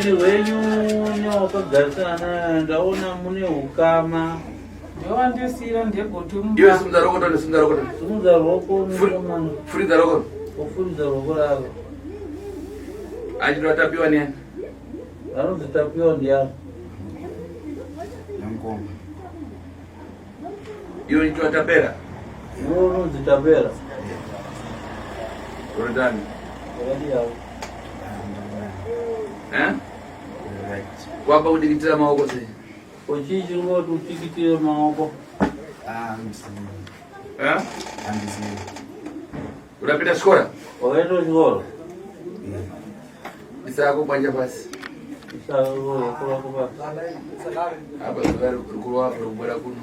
Pamuviri hwenyu newakagarisana naye ndaona mune ukama. Ndewandisiira ndegoto Iwe simudza roko tone simudza roko tone. Simudza roko mukomana. Furidza roko. Ofuridza roko rako. Achito tapiwa ndiani? Anonzi tapiwa ndiani? Nyamukoma. Iwe chito tapera. Iwe unonzi tapera. Urodani. Wakadi yavo. Eh? Wapa kudikitira maoko sei? Ko chii chiri kuti utikitire maoko? Ah, handizivi. Eh? Handizivi. Urapinda chikora? Wakaenda kuchikoro? Isa yako kwanja pasi. Isa ruoko rwako pasi. Apa zuva rikurowa apa rikubuda kuno.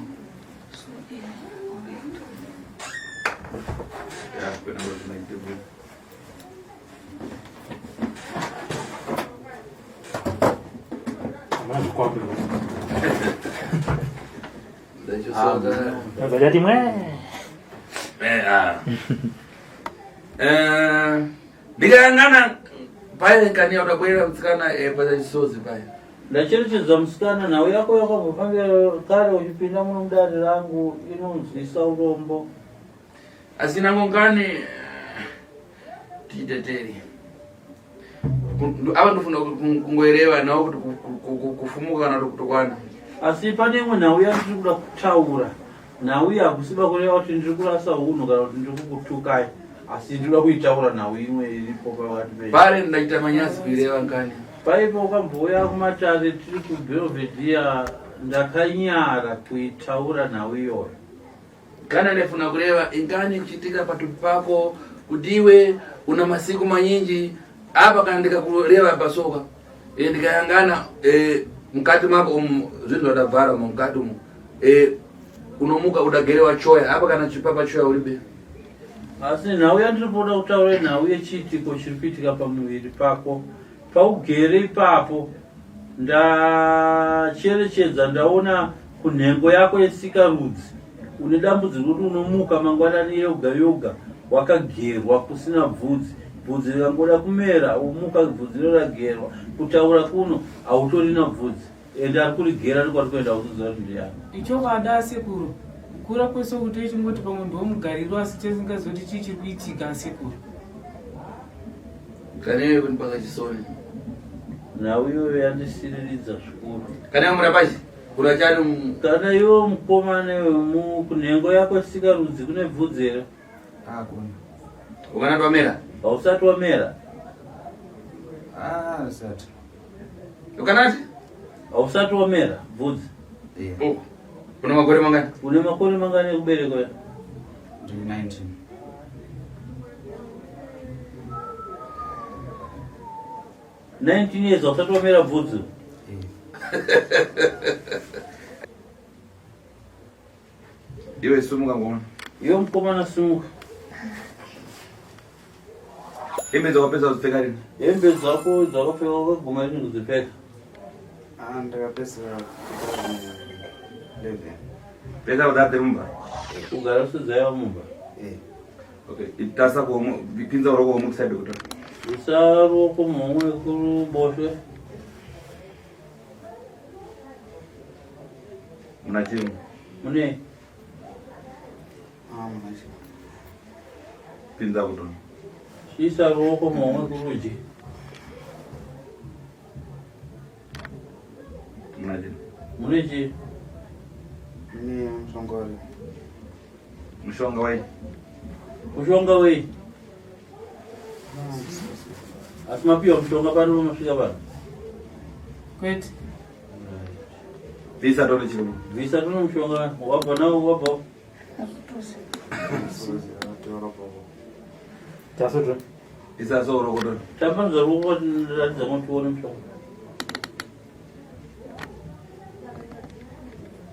Ya, kwena kuti bwino. Mazvikwambo. Ndachosoka. Azachati mwe. Eh, ah. Eh, ndikayangana paye kani udakwera mutsikana eh, pachachisozi paye. Ndacherechedza musikana, nhau yako yakambofambira kare uchipinda muno mudare rangu inonzwisa urombo. Asi nangongani tichiteteri ava ndofuna kungoereva nawo kuti kufumuka kana kuti kutokwana. Asi pane imwe nhau yandiri kuda kutaura. Nhau iyi hakusiba kureva kuti ndiri kurasa unhu kana kuti ndiri kukutukai, asi ndiri kuda kuitaura nhau imwe iripo pakati pedu. Pare ndaita manyasi kuireva nkani. Paipo ukambouya kumatare tiri kuBelvedere, ndakanyara kuitaura nhau iyoyo. Kana ndifuna kureva ingani kuchitika patupi pako kuti iwe una masiku manyinji apa kana ndikakureva pasoka e, ndikayangana e, mukati mako umu zvinhu zvadabvara umu mukati umu e, unomuka udagerewa choya apa kana chipapa choya uribe. Asi nhau yandiri kuda kutaura inhau yechiitiko chiri kuitika pamuviri pako paugere ipapo. Ndacherechedza ndaona kunhengo yako yesikarudzi une dambudziko rekuti unomuka mangwanani yoga yoga wakagerwa kusina bvudzi. Bvudzi rikangoda kumera umuka bvudzi roragerwa. Kutaura kuno hautorina bvudzi, ende ari kurigera rikwari kuenda uziziva kuti ndiani. Ichokwadi asekuru, kura kwese kuti echingoti pamwe ndomugariro, asi tisingazoti chii chiri kuitika asekuru. Kana iwe kunipaka chisoni. Nhau iyoyo yandisiriridza zvikuru. Kana murapachi urachari. Kana iwo mukomana kunhengo yako sikarudzi kune bvudzi here? Hakuna. Ukana twamera? Hausati wamera. Ah, usati. Ukanati? Hausati wamera bvudzi. Yeah. Oh. Una makore mangani? Une makore mangani ekuberekwa? Ndiri 19. 19 years hausati wamera bvudzi. Yeah. Iwe sumuka ngoma. Iwe mukomana simuka. Hembe dzakapedza kudzipfeka rini? Hembe dzako dzakapfeka wakaguma rini kudzipfeka? Ah, ndakapedza 2011. Pesa kudadze mumba. Kugara sedzaiva mumba. Eh. Okay, itasa kuhomo, pinza uroko homo kuside kuto. Isa ruoko muhomwe kuruboshwe. Muna chimwe. Mune Ah, muna chimwe. Pinza kuto. Isa ruoko muhomwe kurudyi. Muna chimwe. Mune chii? Mune mushonga wari. Mushonga wai. Mushonga wei? Asi mapiwa mushonga pano masvika pano? Kwete. Bvisa tone chimwe. Bvisa tone mushonga wabva nawo wabva. Tasoto. Isa so uroko tone. Tambanudza ruoko ratidza kuti tione mushonga.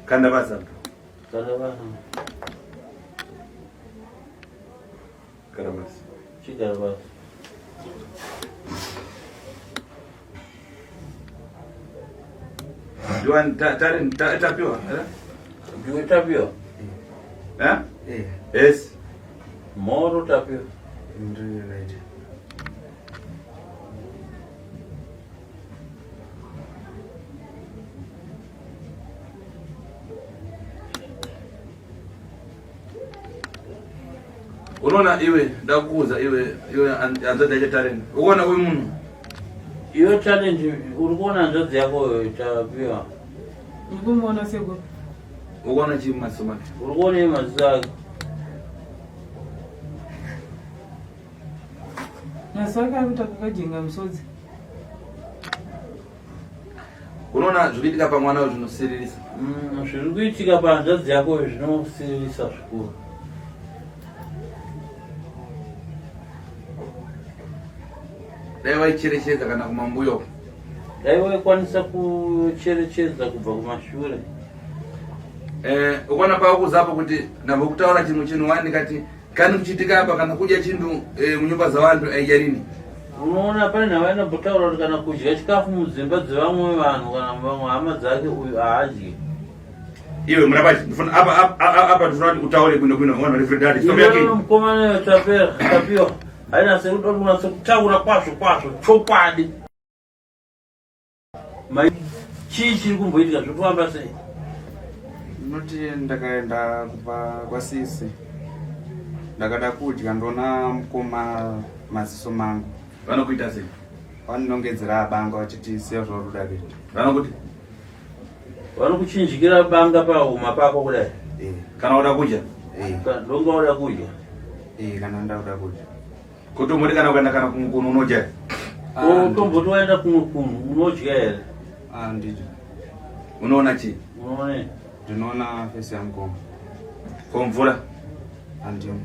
Kanda basa. Kanda basa. Gara basa. Chigara basa. Juan tari tapiwa, eh? Ndiwe tapiwa. Eh? Eh. Yes. Moro tapiwa. Ndiri right. Unoona iwe ndakukuudza iwe iwe hanzvadzi yacho talent. Ukuona uyu munhu? Iwe talent uri kuona hanzvadzi yako tapiwa. Ndikumuona sekuru. Ukuona chii mumaziso make? Uri kuona maziso ake? Maziso ake ari kuita kakajenga misodzi. Unoona zviri kuitika pamwana uyu zvinosiririsa. Zviri kuitika pahanzvadzi yako zvinosiririsa zvikuru. Dai waicherechedza kana kumambuya uko. Dai waikwanisa kucherechedza kubva kumashure. Eh, ukaona pakuzapo kuti ndambokutaura chimwe chinhu wani ndikati kani kuchitika apa kana kudya chinhu eh, munyumba dzavanhu aidya rini unoona pane nhau yanombotaura kuti kana kudya chikafu mudzimba dzevamwe vanhu kana vamwe hama dzake uyu haadyi iwe murabaji ndifuna apa apa ndifuna kuti utaure bwino bwino wana refredadi stop yake mukomana tapera tapiwa haina sekuda kunatsa kutaura kwazvo kwazvo chokwadi Mai, chii chiri kumboitika zviri kufamba sei? Ndinoti ndakaenda kubva kwasisi ndakada kudya ndoona mukoma maziso mangu. Vanokuita sei? Vanonongedzera banga vachiti siya zvauri kuda kuita. Vanokuti? Vanokuchinjikira banga pahuma pako kudai. Eh. Kana uda kudya? Eh. Ndonga uda kudya. Eh, kana ndakuda kudya. Kuti umboti kana ukaenda kana kumwe kunhu unodya here? Ah, Tomboti waenda kumwe kunhu unodya here? Ah, ndidya. Unoona chii? Unoona? Ndinoona fesi yamukoma. Ko mvura? Handimo.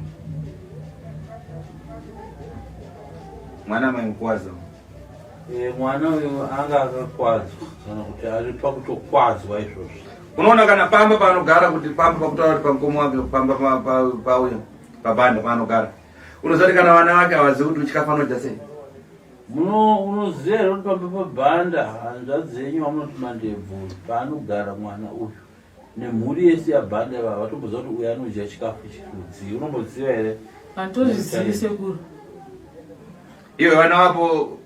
Mwana mai mukwaza. Eh, mwana uyu anga akakwadzwa kana kuti ari pakutokwadzwa izvozvo. Unoona kana pamba paanogara kuti pamba pakutaura kuti pamukoma wake pamba pauya pabanda paanogara. Unoziva kuti kana vana vake havazivi kuti chikafu anodya sei? Muno unoziva here kuti pamba pabhanda hanzvadzi yenyu vamunoti mandebvu paanogara mwana uyu nemhuri yese yabhanda ivava vatomboziva kuti uyu anodya chikafu chirudzii unomboziva here? Handitozvizivi sekuru. Iwe vana vapo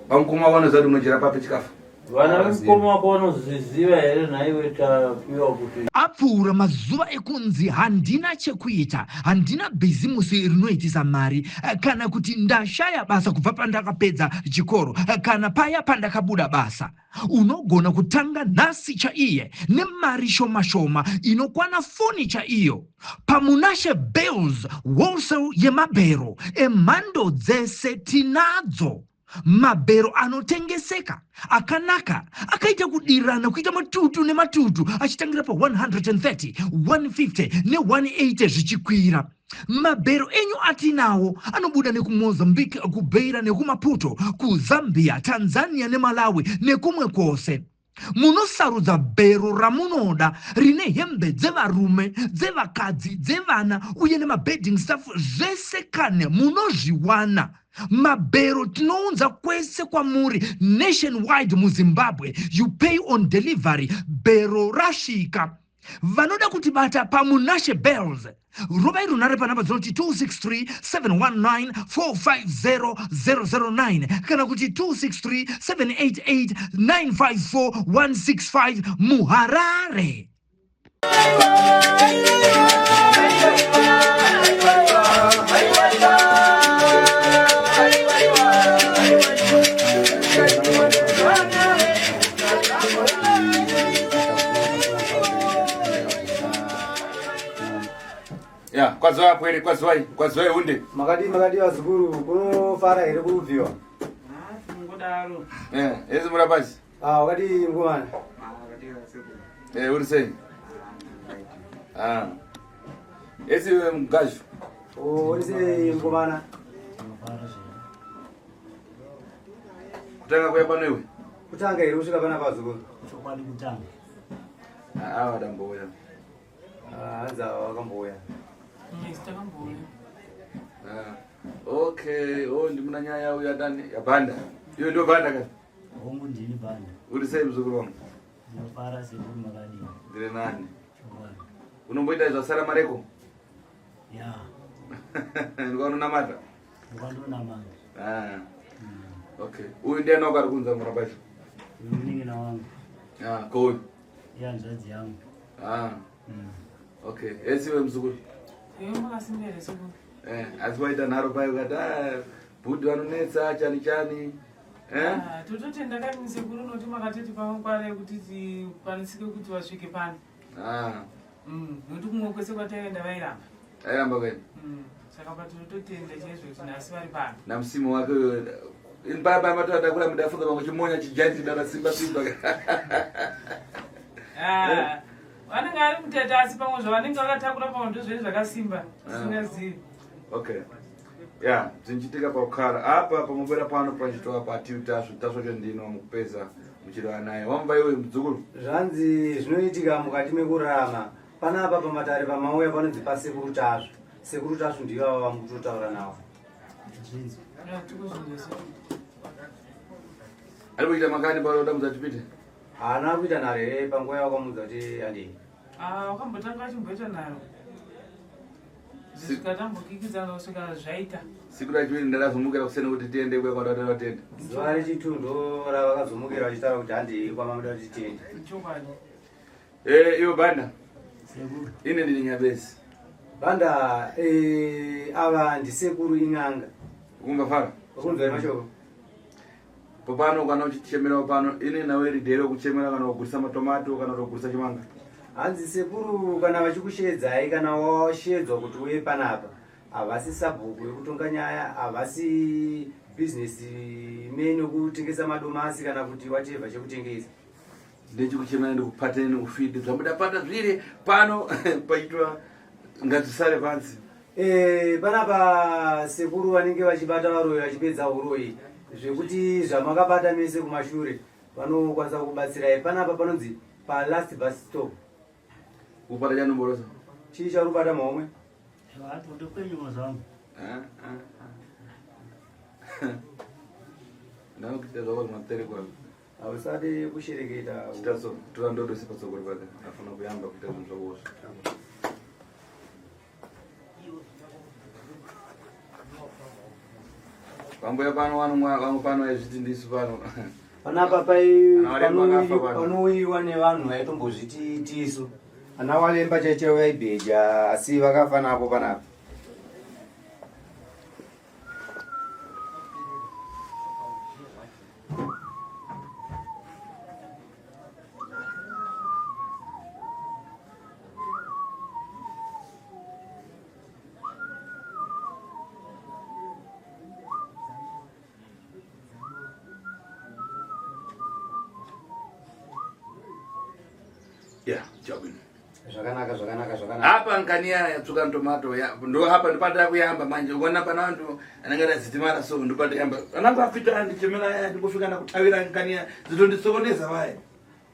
vamukoma vanoziva kuti unodyira papi chikafu? Vana vemukoma wako vanozviziva here nhaiwe Tapiwa kuti Apfuura mazuva ekunzi handina chekuita, handina bhizimusi rinoitisa mari, kana kuti ndashaya basa kubva pandakapedza chikoro kana paya pandakabuda basa. Unogona kutanga nhasi chaiye nemari shoma shoma inokwana foni chaiyo. PaMunashe Bales Wholesale yemabhero emhando dzese tinadzo. Mabhero anotengeseka akanaka akaita kudirana kuita matutu nematutu achitangira pa130, 150 ne180 zvichikwira. Mabhero enyu atinawo anobuda nekuMozambique, kuBeira nekuMaputo, kuZambia, Tanzania neMalawi nekumwe kwose. Munosarudza bhero ramunoda rine hembe dzevarume, dzevakadzi, dzevana uye nemabedding stuff zvese kane munozviwana. Mabhero tinounza kwese kwamuri nationwide muZimbabwe. You pay on delivery bhero rasvika. Vanoda kutibata paMunashe Bells rovai runhare panhamba dzinoti 263 719 450 009 kana kuti 263 788 954 165 muHarare. Ya, kwaziwai apwere, kwaziwai, kwaziwai hunde. Makadii makadii vazukuru, kunofara here kurubviwa? Ah, tinongodaro. Eh, ezi murapazi. Ah, wakadii mkomana? Eh, uri sei? Ah. Ezi mugazhu. Oh, uri sei mkomana? Kutanga kuya pano iwe? Kutanga here kusvika pana vazukuru? Chokwadi kutanga. Ah, wadambouya. Ah, hanzi ava vakambouya. Yes, takambouya. Ah, okay, oh ndimuna nyaya uya dani yabanda. Iyo ndio banda ka. Hongu ndini banda. Uri sei mzukuru wangu? Ndinofara sekuru makadii. Ndiri nani. Chokwadi. Unomboita zvasara mareko? Ya. Ndikaunonamata? Ndikandonamata. Ah. Okay. Uyu ndiye anoka ari kunza muramba icho. Uyu munin'ina wangu. Ah, ko uyu? Ihanzvadzi yangu. Ah. Okay. Esi we mzukuru. Iwe makasimbere sekuru. Eh, asi waita nharo paye ukati ah, bhudhi vanonetsa chani chani eh? Ah, tototenda kani sekuru noti makatoti pamwe kuti tikwanisike kuti vasvike pano. Ah, Nokuti kumwe kwese kwataienda vairamba. Airamba kwene. Saka patototenda chaizvo kuti nhasi vari pano. Namusimu wake uyo ini paya paya matadakura mudafunga pamwe chimonya chijaiti dara simba simba. Ah, vanenge vari mutete asi pamwe zvavanenge vakatakura pamwe ndozvei zvakasimba tisingazivi. Okay, ya zvinchitika pakukara apa pamubera pano pachitova patiu tasvu tasvacho ndino mukupedza muchireva naye wamva iwe mudzukuru. Zvanzi zvinoitika mukati mekurarama panapa pamatare pamauya panonzi pasekuru Tasvu. Sekuru Tasvu ndivo ava vamukutotaura navo. Zvinzwa. Ya, tikuzvinzwa sekuru. Ari kuita makani panoda muzatipite. Haana kuita nharo here panguva yawakamuudza kuti handei? Ah, wakambotanga achimboita nharo zvisvika tambokikidzana kusvika zvaita. Siku rachiviri ndakazomukira kuseni kuti tiende kuya kwatataura tiende. Zuva rechitu ndo ravakazomukira vachitaura kuti handei kwamamuda kuti tiende. Chokwadi. Eh, iwe banda. Sekuru. Ine ndini Nyabesi. Banda, ava ndisekuru in'anga. Ukumva fara? Ukunzwa here mashoko? Popano kana uchichemera pano ine nawe ridhere kuchemera kana kugurisa matomato kana kugurisa chimanga. Hanzi sekuru kana vachikushedzai kana washedzwa kuti uye panapa havasi sabhuku yekutonga nyaya, havasi business man yekutengesa madomasi kana kuti whatever chekutengesa. Ndechikuchemera ndikupatene nekufidi zvamuda pata zviri pano paitwa ngatisare pansi. Panapa sekuru vanenge vachibata varoyi vachipedza uroyi zvekuti zvamakabata mese kumashure vanokwanisa kubatsirai. Panapa panonzi palast bus stop. Kupata chanomborosa. Chii chauri kubata maomwe? Ndokwenyuma zvangu. Ndakuita zvako zvimatere kwako. Hausati kushereketa. Chitaso tora ndodo sepatsogoro pake afana kuyamba kuita zvinhu zvako. Vambuya pano vanomwa vamwe pano vaizviti ndisu pano. Panapa Ana varemba vakafa pano. panouyiwa nevanhu vaitombozviti tisu. Ana walemba chaichaivo vaibheja asi vakafa napo panapa. Yeah, chabwino. Zvakanaka, zvakanaka, zvakanaka. Apa nkani ya tsuka tomato ya ndo apa ndipata kuyamba manje ukaona pana vantu anenge akazitimara so ndipata yamba anangu afita andichemera aya ndikufika nakutawira nkani ya zitonditsokoneza vaye.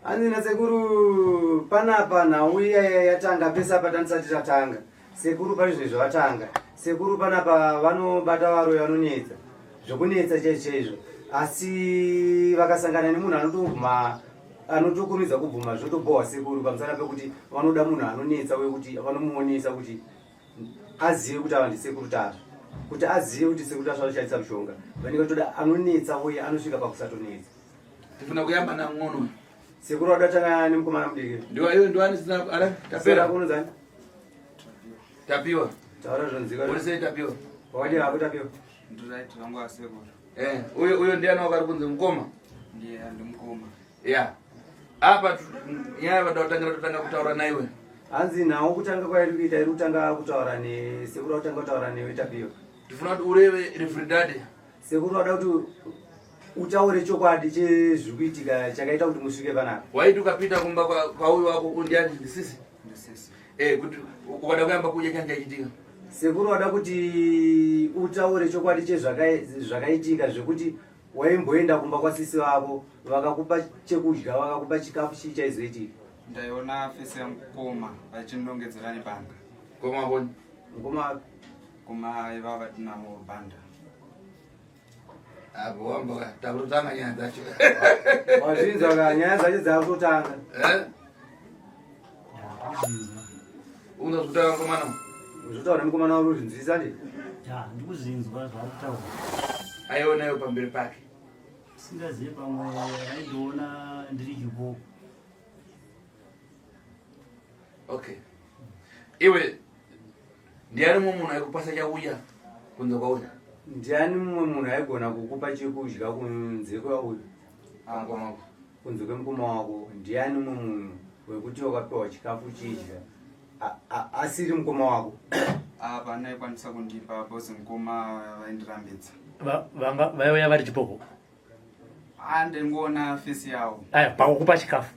Hanzi nasekuru panapa nhau iya yatanga pese apa tanisati tatanga. Sekuru pari zvinhu zvavatanga. Sekuru panapa vanobata varoyi vanonetsa. Zvokunetsa chaizvo chaizvo. Asi vakasangana nemunhu anotobvuma anotokurumidza kubvuma zvotobohwa sekuru pamusana pekuti vanoda munhu anonetsa uye kuti vanomuonesa kuti azive kuti ava ndisekuru Tasvu. Kuti azive kuti sekuru Tasvu anoshandisa mushonga. Vanenge vatoda anonetsa uye anosvika pakusatonetsa. Tifuna kuyamba nang'ono. Sekuru vadatanga nemukomana mudiki. Ndiwa iwe ndiwani zina ara tapera. Sekuru unonzani? Tapiwa. Taura zvonzika. Uri sei Tapiwa? Wakadii hako Tapiwa? Ndiright vangu asekuru. Uyo uyo ndiani wakari kunzi mukoma? Ndiye ndimukoma. Yeah. Apa nyaya vada kutanga kutaura naiwe. Hanzi nawo kutanga kwairi kuita iri kutanga kutaura ne sekuru kutanga kutaura newe Tapiwa. Tifuna kuti ureve refridade. Sekuru vada kuti utaure chokwadi chezviri kuitika chakaita kuti musvike panapa. Waiti ukapinda kumba kwauyu wako undiani ndisisi? Ndisisi. Kuti ukada kuyamba kudya chani chaichitika. Sekuru vada kuti utaure chokwadi chezvakaitika zvekuti waimboenda kumba kwasisi vavo vakakupa chekudya vakakupa chikafu chii chaizoitika. Ndaiona fesi yamukoma vachinongedzera nebanga. Mukoma voni? Mukoma Mukoma ivava vatinavo banda. Apo wamba takutotanga nyaya dzacho. Wazvinzwa ka nyaya dzacho dzakutotanga. Unozvitaura mukomana? Uzvitaura mukomana uri kuzvinzwisisa ndi? Ya, ndikuzvinzwa zvaari kutaura. Aionayo pamberi pake. Singazive pamwe aindiona ndiri chiboko. Okay. Iwe Ndiani mumwe munhu aikupasa chakudya kunze kwauya? Ndiani mumwe munhu aigona kukupa chekudya kunze kwauyu? Pamukoma wako. Kunze kwemukoma wako, ndiani mumwe munhu wekuti wakapiwa chikafu chidya asiri mukoma wako? Apa naikwanisa kundipa bhozi mukoma vaindirambidza. Vanga vaiuya vari chipoko? Andingoona fesi yavo. Aya, pakukupa chikafu.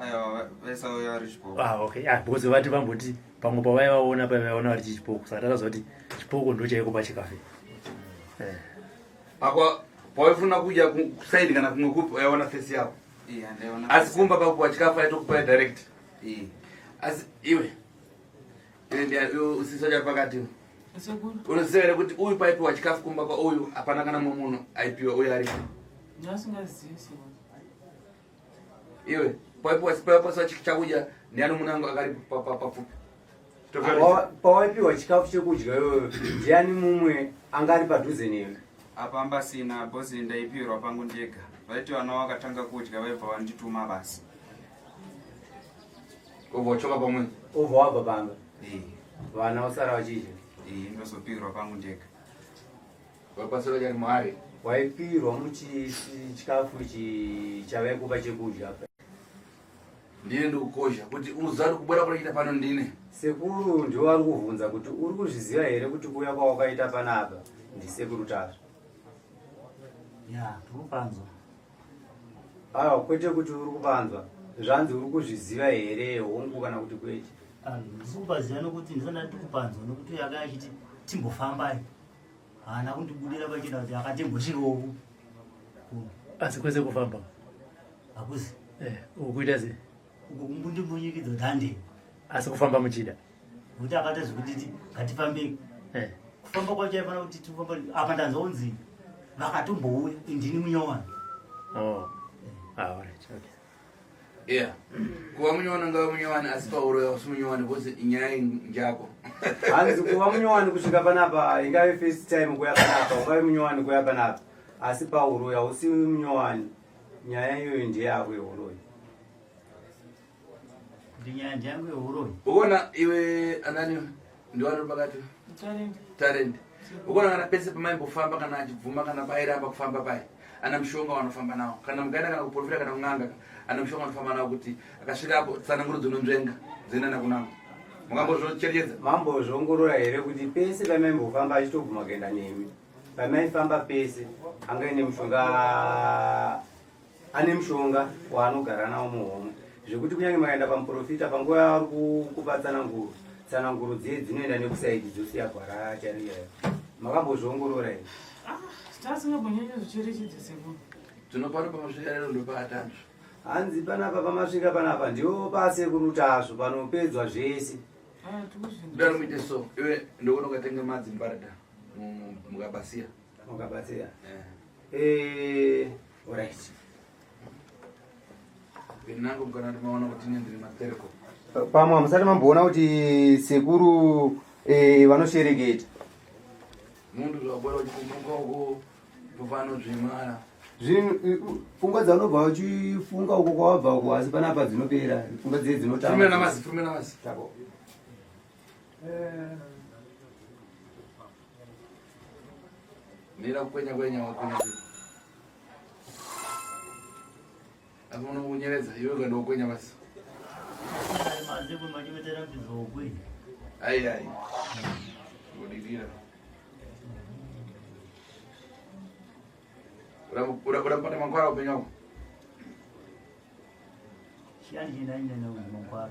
Aiwa, vaisauya vari chipoko. Ah, okay. Ah, because vati vamboti pamwe pavaivaona pavaivaona vari chipoko, saka takaziva kuti chipoko ndo chaikupa chikafu. Eh. Pakwa pawaifuna kudya kusaidi kana kumwe kupi waiona fesi yavo. Iya, ndaiona. Asi kumba pakupiwa chikafu aitokupa direct. Iya. Asi iwe iwe ndiye iwe usiso cha pakati. Sekuru. Unoziva here kuti uyu paipiwa chikafu kumba kwa uyu hapana kana mumwe munhu aipiwa uyu aripo? Ndasingazivi sekuru. Iwe paipiwa paipiwa chakudya ndiani munhu angu akari papfupi? Pawaipiwa chikafu chekudya iyoyo, ndiani mumwe anga ari padhuze newe? Apa ambasina bhozi, ndaipirwa pangu ndega. Vaiti vana vakatanga kudya vaibva vandituma basi. Ubva wachoka pamwe. Ubva wabva pamba. Iya. Vana vasara vachidya. Iya, ndozopirwa pangu ndega. Wapasira chari mwari. Waipirwa muchikafu chavaikupa chekudya. Ndine ndikukosha kuti uzari kubwera kunoita pano ndine. Sekuru ndiwo vari kuvhunza kuti uri kuzviziva here kuti kuuya kwawakaita panapa ndisekuru Tasvu? Ya, ndikupanzwa. Aiwa, kwete kuti uri kupanzwa, zvanzi uri kuzviziva here, hongu kana kuti kwete? Ndisi kupaziva nokuti ndisana ndikupanzwa nokuti uyo akanga achiti timbofambai, haana kundibudira pachena kuti akatimbosvikawo kuno. Asi kwese kufamba hakuzi. Eh, ukuita sei? Uko kumbundimbunyikidza kuti handei. Asi kufamba muchida? Nokuti akaita zvekutiti ngatifambei. Eh. Kufamba kwacho aifana kuti tifamba apa ndanzwa kunzi vakatombouya indini munyowani. Oh. Ah, all right. Okay. Yeah. Kuva munyowani ngava munyowani asi pauroya usi munyowani because inyaya njako. Hanzi kuva munyowani kusvika panapa ingave first time kuya panapa, ungave munyowani kuya panapa, asi pauroya usi munyowani, nyaya iyoyo ndeyako yeuroyi. Kuti nyaya ndeyangu yeuroyi. Uona iwe anani ndiwani uri pakati? Talent. Talent. Ukaona kana pese pamaimbofamba kana achibvuma kana pairamba kufamba pai ana mushonga wanofamba nawo kana mukaenda kana kuprofita kana kun'anga ana mushonga wanofamba nawo kuti akasvika apo tsananguro dzinonzvenga dzinoenda kun'anga. Mukambozvocherechedza? Mambozviongorora here kuti pese pamaimbofamba achitobvuma kuenda nemi, pamaifamba pese anga ine mushonga, ane mushonga waanogara nawo muhomwe, zvekuti kunyange makaenda pamuprofita panguva yavari kukupa tsananguro, tsananguro dziye dzinoenda nekusaidi dzosiya gwara chariya. Makambozviongorora here? Tasingambonyanya zvicherechedza sekuru. Tinopano pamasvika rero ndopaatanzva. Hanzi panapa pamasvika panapa ndiwo pasekuru Tasvu panopedzwa zvese. Ndari muite so iwe ndokuona ukatenga madzi mbarada mukabasiya. Mukabasiya. Eh, alright. Nangu mukana timaona kuti ine ndiri matereko. Pamwe hamusati mamboona kuti sekuru vanoshereketa. Mundu zvabora uchikumuka uko pavanodzvimara. Zvinhu pfungwa dzaunobva uchifunga uko kwawabva uko, asi panapa dzinopera pfungwa dziye dzinotanga. Fumira namazi, fumira namazi. Tako. Mira kukwenya kwenya wakwenya. Asi unokunyeredza iwe ukaenda kukwenya basi. Mazeko machivetera mbizokwenya. Ai ai. Kudirira. Urapata mankwara upenyu wako. Chiyani chindainena kuti mankwara.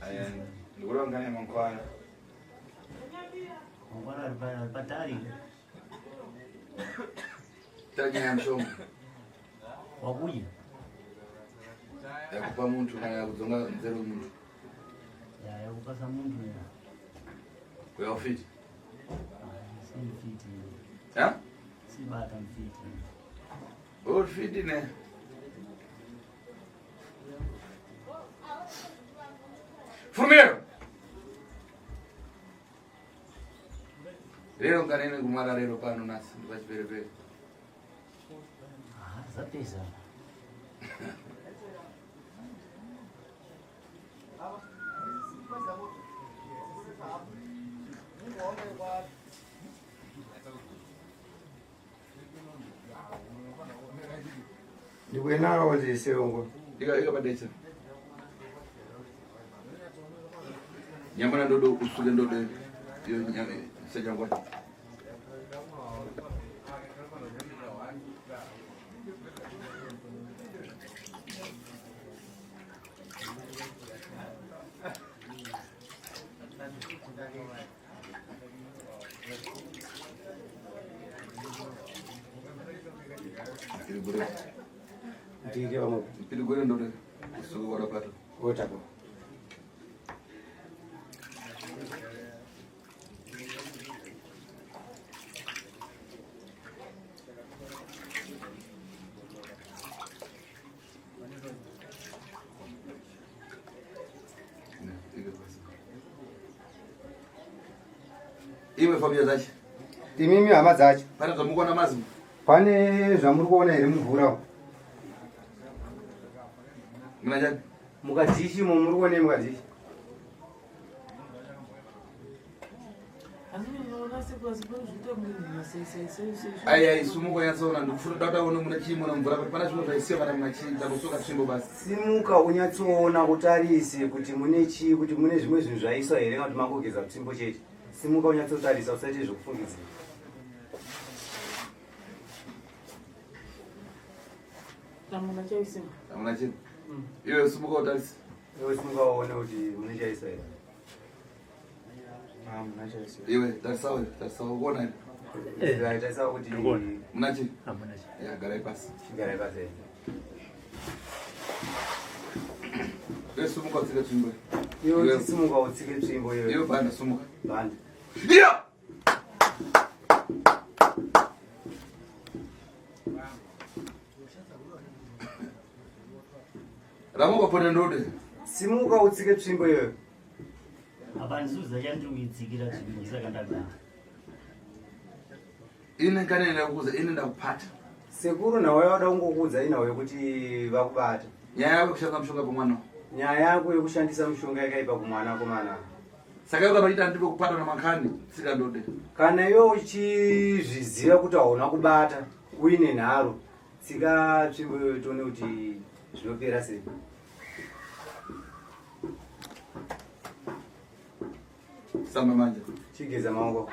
Ai ai. Ndikureva ngani mankwara. Mankwara ari patari. Tanyaya mushonga. Wakudya. Yakupa muntu kana yakudzonga nzero muntu. Ya yakupasa muntu ya. Kuya ufiti. Si mfiti. Ha? Si bata mfiti. Ufiti ne. Fumero. Rero nganene kumara rero pano nasi ndipachiperepere. Ah, zapesa. Ndikuenakaoziseongo. Ika padecha. Nyamana ndodo usuke ndodo iyo sejangwa. Piligore. Ndike vamwe. Piligore ndodo usuke warapata. Otako. Iwe familia dzacho. Imimi hama dzacho. Pane zvamukuona mazi? Pane zvamuri kuona here mumvura umu? Muna chani? Mukadhishi mo muri kuonei mukadhishi? Asi unoona sekuru asi pane zvinoita kunge masaisai. Ai ai sumuka nyatsoona ndikufuna data uone muna chii muna mvura pana zvimwe zvaisiya kana muna chii ndakusuka tsvimbo basi. Simuka unyatsoona utarise kuti mune chii kuti mune zvimwe zvinhu zvaiswa here kana kuti mangogeza tsvimbo chete. Simuka unyatsotarisa usaite zvekufungidzira. Hamuna chaisiwa. Hamuna chinhu. Iwe simuka utarise. Iwe simuka uone kuti mune chaiswa here. Iwe tarisawo tarisawo kuona here? Eh, tarisawo kuti muna chii? Hamuna chii. Ya garai pasi. Chigarai pasi. Iwe simuka utsike tsvimbo. Iwe simuka utsike tsvimbo iwe. Iwe banda simuka. Banda. Iya! Ramuka pone ndode. Simuka utsike tsvimbo iyoyo. Apa ndisuza chandiri kuidzikira tsvimbo saka ndagara. Ine kana ndakukuza ine ndakupata. Sekuru nawe wada kungokuudza inawo yekuti vakubata. Nyaya yako yekushandisa mushonga pamwana. Nyaya yako yekushandisa mushonga yakaipa kumwana komana. Saka iwe kana uchiita ndiko kupata namakani tsika ndode. Kana iwe uchizviziva kuti hauna kubata uine nharo tsika tsvimbo iyoyo tione kuti zvinopera sei. Samba manje. Chigeza maoko.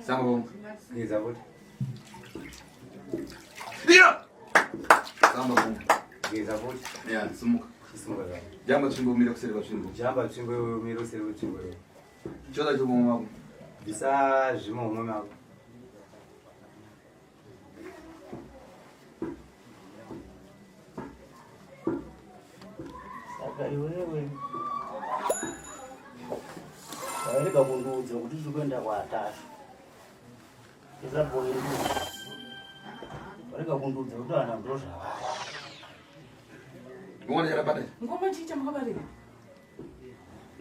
Samba bonga. Geza futi. Iya! Samba bonga. Geza futi. Ya, simuka. Chisimuka zvako. Jamba tsvimbo umire kuseri kwatsvimbo. Jamba tsvimbo iyoyo umire kuseri kwetsvimbo iyoyo. Choda chomuhomwe mako. Bvisa zvimuhomwe mako. Saka iwewe wairega kundiudza kuti tiri kuenda kwaTashu. Isabhoiri warega kundiudza kuti vanhu ndozvavari. Ngoma chakabata. Ngoma chii chamakabarira?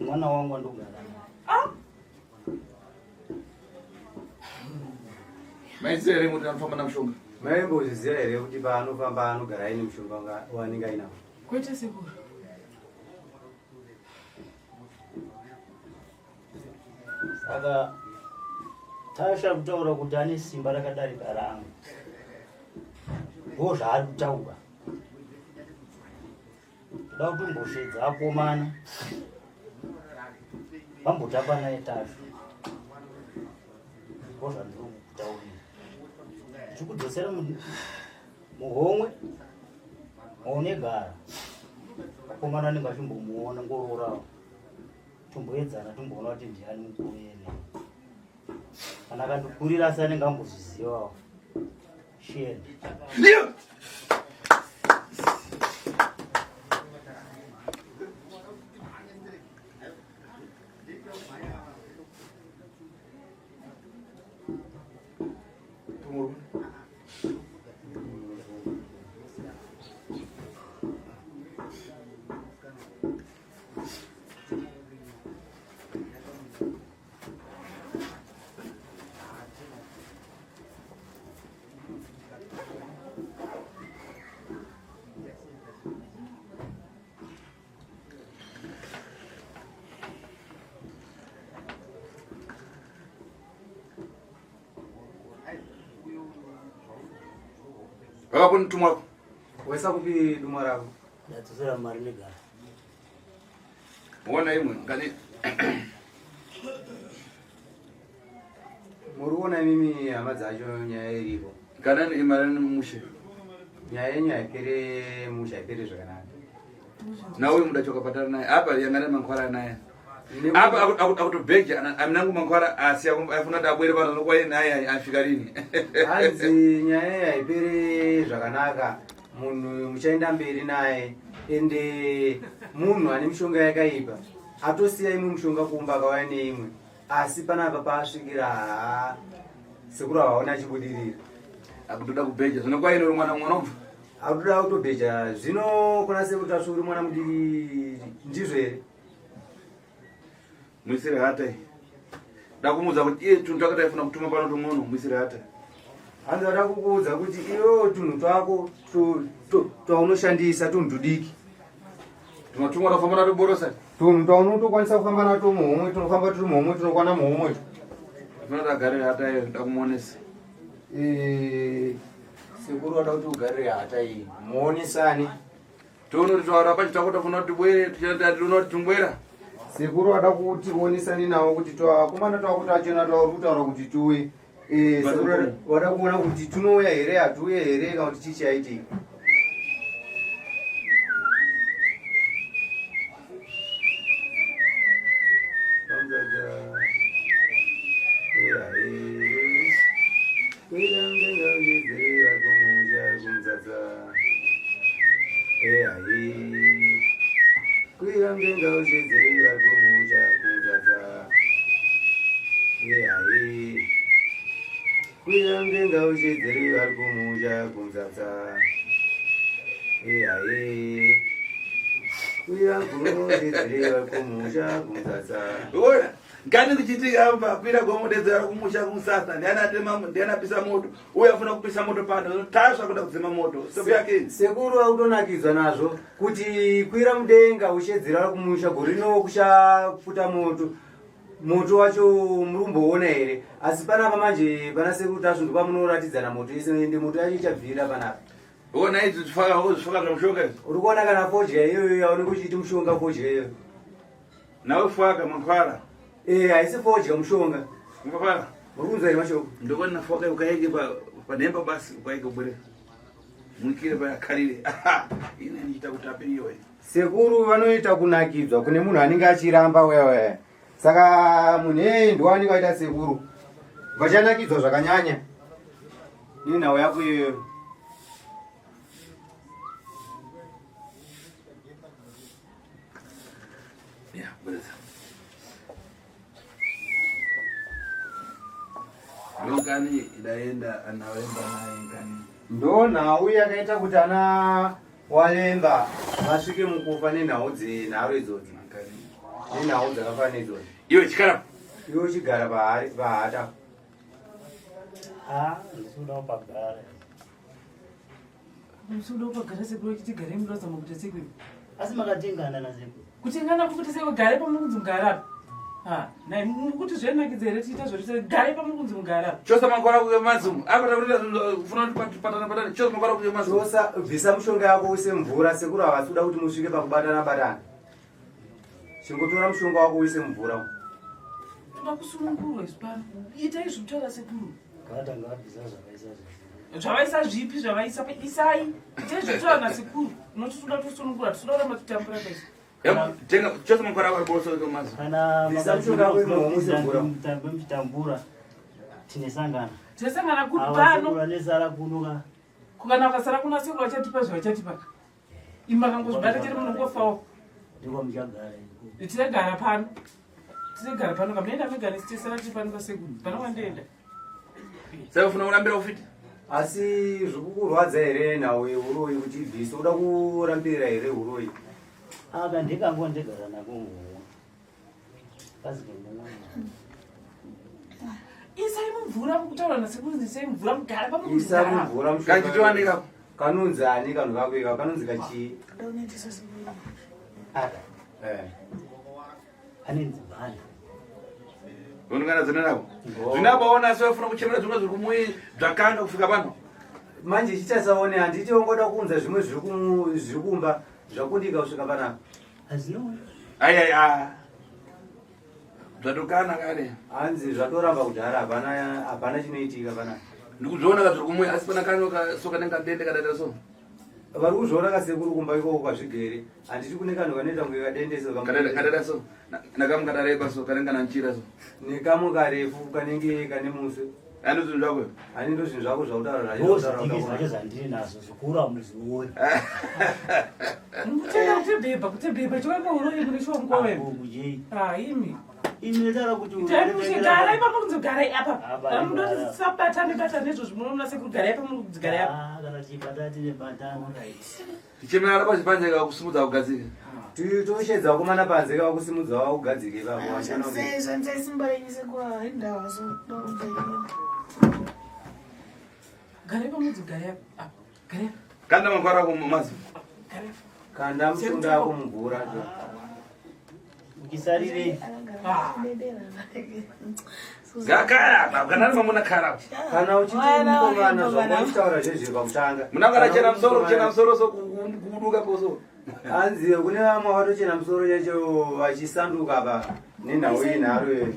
Mwana wangu andogara naye. Ah! Maiziva here kuti anofamba namushonga? Maimbozviziva here kuti paanofamba anogara aine mushonga waanenge ainawo? Kwete sekuru. Saka Tasha kutaura kuti ane simba rakadarika rangu. Ndo zvaari kutaura. Toda kuti umboshedza akomana. Vambotamba naye Tasha. Ndo zvandiri kukutaurira. Ndichikudzosera muhomwe maunegara. Akomana anenge achimbomuona ngororawo. Tomboedzana tomboona kuti ndiani mukuru ene. Kana akandikurira asi anenge ambozvizivawo. Shame. Vakapo tumwa. Waisa kupi dumwa rako? Ndadzosera mari negara. Ona imwe ngani Muri kuona imimi hama dzacho nyaya iripo. Kana ni imari ni mushe. Nyaya yenyu haipere mushe haipere zvakanaka. Na uyu mudachoka patana naye. Apa yangana mankwara naye. Apa akutobheja aminangu mankwara asi afuna kuti abwere pano nokwaye naye afika rini. Hanzi nyaya iyi haipere zvakanaka. Munhu muchaenda mberi naye ende munhu ane mishonga yakaipa atosiya imwe mishonga kumba akauya neimwe asi panapa paasvikira haa sekuru havaoni achibudirira. Akutoda kubheja zvino kwaine uri mwana mwana ubva. Akutoda kutobheja zvino kuna sekuru Tasvu uri mwana mudiki ndizvo here? Muisire hata iyi. Ndakumuudza kuti iye tunhu twake taifuna kutuma pano tung'ono muisire hata. Hanzi vada kukuudza kuti iwewo tunhu twako twaunoshandisa tunhu tudiki. Tunotumwa tofamba nato borosa. Tunhu twaunotokwanisa kufamba nato muhomwe tunofamba turi muhomwe tunokwana muhomwe. Ndinoda agarire hata iyo ndakumuonesa. Eh, sekuru vada kuti ugarire hata iyi muonesane. Tono titaura pacho tako tofuna kuti tibwere tichada tinoona kuti tungwera. Sekuru vada kuti uonesane navo kuti twakomana twako twachena twauri kutaura kuti tuwe. Eh, sekuru vada kuona kuti tunouya here hatuuye here kana kuti chii chaitika. Ona ngani kuchitika apa kwira gomudedzera kumusha kumusasa ndiani atema ndiani apisa moto uye afuna kupisa moto pano tasva kuda kudzima moto seku yake Sekuru vakutonakidzwa nazvo kuti kwira mudenga uchedzera kumusha gore rino kuchapfuta moto moto wacho muri kumboona here asi panapa manje pana sekuru Tasvu ndopamunoratidzana moto yese ende moto yacho ichabvira panapa. Ona idzi zvifaka zvifaka zvamushonga izvi. Uri kuona kana fodya iyoyo yaunenge uchiti mushonga fodya iyoyo. Nawe faka mankwara. Eh, haisi fodya mushonga. Mankwara. Muri kunzwa here mashoko? Ndokona faka ukaike pa panemba basi ukaike ubure. Mwikire payakarire. Ine ndichita kuti apiriwe. Sekuru vanoita kunakidzwa kune munhu anenge achiramba wewe. Saka munhu iyeye ndiwo anenge aita sekuru. Vachanakidzwa zvakanyanya. Nenhau yako iyoyo. Yeah, bweza. Ndokani idaenda anawemba naye ngani. Ndo nhau yakaita kuti ana Walemba vasvike mukufa nenhau dzenharo idzodzi nenhau dzakafanana idzodzi. Iwe chikara. Iwe uchigara pahari pahata. Ah, ndikuda kupagara. Musuda kupagara sekuru achiti garai munoda makuta sekuru. Asi makatengana na sekuru. Kutengana kukuti sekuru garai pamukunzi mugara apa. Ha, nai mukuti zvenakidza here tiita zvoti garai pamukunzi mugara apa. Chose makora kuye mazumu. Apa takuita kufuna kuti patana patana. Chose makora kuye mazumu. Chosa bvisa mushonga yako uise mvura sekuru havasi kuda kuti musvike pakubatana batana. Chingotora mushonga wako uise mvura. Toda kusunungurwa isu pano. Itai zvekutaura sekuru. Ngavata ngavabvisa zvavaisa zvese. Zvavaisa zvipi zvavaisa isai. Itai zvekutaura nasekuru. Unoti toda kusunungura tinoda kuramba tichitambura kaisi. Tenga chose makora ari boroso mazumu. Kana Bvisa mushonga wako imomo uise mvura. mutambe muchitambura tinesangana. Tinesangana kupi Ava pano? sekuru vanesara kuno ka. Kana vakasara kuna sekuru vachatipa zvavachatipa. Imi makangozvibata chete munongofawo. Ndiko muchagara iko. Tinogara pano. Tinogara pano kamunoenda mega nesu tesara tiri pano pasekuru. Pano kwandienda. Saka ufuna kurambira ufiti? Asi zvikukurwadza here nhau yeuroyi kuti ibvise uda kurambirira here uroyi? Aka ndikango ndigara nako muhomwe. Kazi kemumwe. Isai mumvura mukutaura nasekuru isai mumvura mugara Isa pamugara. mumvura mushonga. Kachitowanika. Kanonzi ani kanhu kako ika kanonzi kachii? Aka Eh. anenzi bhani. Unongana dzina rako. Oh. Zvinabaona asi vafuna kuchemera zvimwe zviri kumuyi zvakanga kusvika pano. Manje chitasaone handiti wangoda kuunza zvimwe zviri kumba zvakundika kusvika panapa. Hazvino. Ai ai ah. Zvatokana kare. Hanzi zvatoramba kudhara hapana hapana chinoitika panapa. Ndikuzviona ka zviri kumwe asi pana kano ka so kanenge kadende kadaita so. Vari kuzviona kasekuru kumba ikoko kwazvigere. Handiti kune kanhu kanoita kunge kadende so. Kadaita so. Nakamwe kadareba so kanenge kana nchira so. Nekamwe karefu kanenge kane muswe. Ani zvinhu zvako? Ani ndo zvinhu zvako zvautaura zvacho. Ndozvidiki zvacho zvandiri nazvo zvikuru hamuzvioni. Kutenda kutebhebha kutebhebha chiwemba uroyi kune shuwa mukova imi. Ah imi. Imi ndataura kuti garai ipapo kunzi garai apa. Munoti sabatane batane izvozvo munoona sekuru garai apa munonzi garai apa. Ah kana tichibatana tine batana. Tichemera pachi panze ka kusimudza kugadzika. Toshedza vakomana panze ka kusimudza kugadzika ipapo. Shandisai simba renyu sekuru haindawa so. Garai pamunzi garai apa. Garai. Kanda makwara ako mazi. Garai. Kanda mushonga wako mumvura. Uchisarirei? Gakara, kana ari mamuna kara. Kana uchiti mukomana zvauchitaura zvezve pakutanga. Munangara chena musoro, chena musoro so kuduka koso. Hanzi kune vamwe vatochena musoro chacho vachisanduka apa nenhau iyi nharo iyo.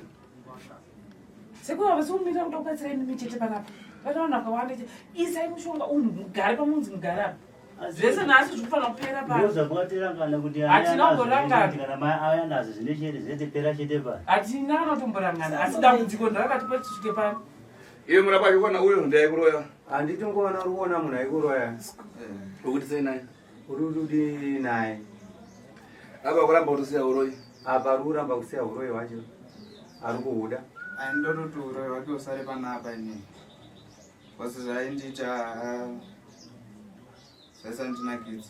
Sekuru havasi kumira kuda kubatsira imi chete panapa. Pane vanhu vakawanda chete. Isai mushonga umu mugare pamunzi mugare apa. Zvese nhasi zviri kufanira kupera pano. Ndozvamakatirangana kuti Hatina kumborangana. kana mai auya nazvo zvine chete zvete pera chete pa. Hatina kana kutomborangana asi dambudziko ndarakati tisvike pano. Iwe murapa achikuona uyo ndiye aikuroya. Handiti ngoona uri kuona munhu aikuroya. Ukuti sei naye? Uri kuti naye. Apa kuramba kusiya uroyi. Apa ari kuramba kusiya uroyi hwacho. Ari kuhuda. Andototi uroyi hwake usare panapa inini. Basi zvaindiita zvaisandinakidza.